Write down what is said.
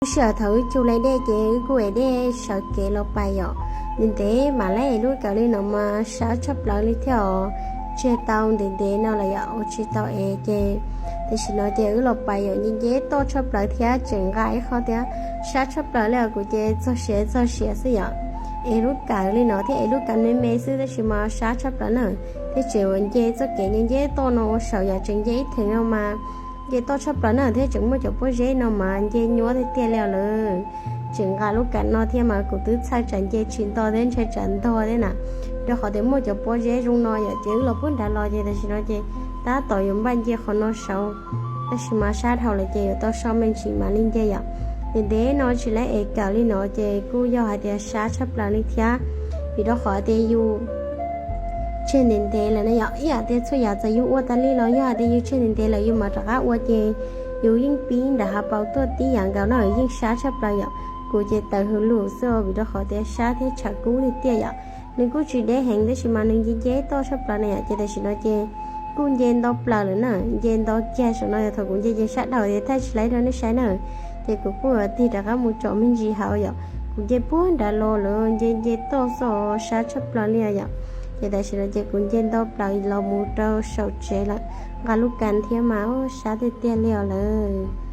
Lub sij hawm thaum wb cug le dej ces wb kuj ev dej sawv kev los pais yom. Ntev ntev mam li ev lub kawm li no mas sab tshaj plaws li thiab os. Tseg tau ntev ntev no lawm yom, ua tsis tau ev ces tam sim no ces wb los pais yom, nce nce toj tshaj plaws thiab tseem nqa ib qho thiab, sab tshaj plaws li os. Kuv ces txog siav txog siav xwb yom. Ev lub kawm li no thiab ev lub kawm me me xwb tab sis mas sab tshaj plaws na. Thiab tseem uas nce txoj kev nce nce toj no ua saum yom, tseem nce ib theem no mas nce toj tshaj plaws na, thiab tseem muaj cov pob zeb no mas nce nyuab tiag tiag li os lawm. Tseem nqa lub kawm no thiab mas kuv twb txhawj tsam nce tsis nto thiab ntshai tsam ntog thiab na, rau qhov tias muaj cov pob zeb zoo no yom. Ces wb los puag nrad los ces tam sim no ces tab tom yuav npaj nce qhov no saud, tab sis mas sab dhau lawm ces yuav tau so me ntsis mam li nce yom. Ces ntev no tsis lab ev kawm li no ces kuj yog hais tias sab tshaj plaws li thiab, vim rau qhov tias yus tseg ntev ntev lawm na yom. Ib yam tias txhua yam txawm yus ua tas li los yog hais tias yus tseg ntev ntev lawm yus mam rov qab ua ces yus yeej pib nram hav paus tuaj tib yam nkaus na, yeej sab tshaj plaws yom. Kuv ces tawm hws lus xwb vim rau qhov tias sab thiab tshav kub tiag tiag yom. Nws kuj tsis deb heev tab sis mas nws nce nce toj tshaj plaws na yom. Ces tam sim no ces kuj nce nto plaws lawm na, nce nto kiag saum no yom. Thaum kuv nce ces sab dhau ces thaij tsis lab rau nej saib na. Ces kuv kuj tig rov qab mus tsom me ntsis hauv yom. Kuv nce puag nrad los lawm, nce nce toj xwb, sab tshaj plaws li yom. Ces tam sim no ces kuv nce nto plaws los mus rau saum tsev lawm, nqa lub kawm thiab mas sab tiag tiag li os lawm.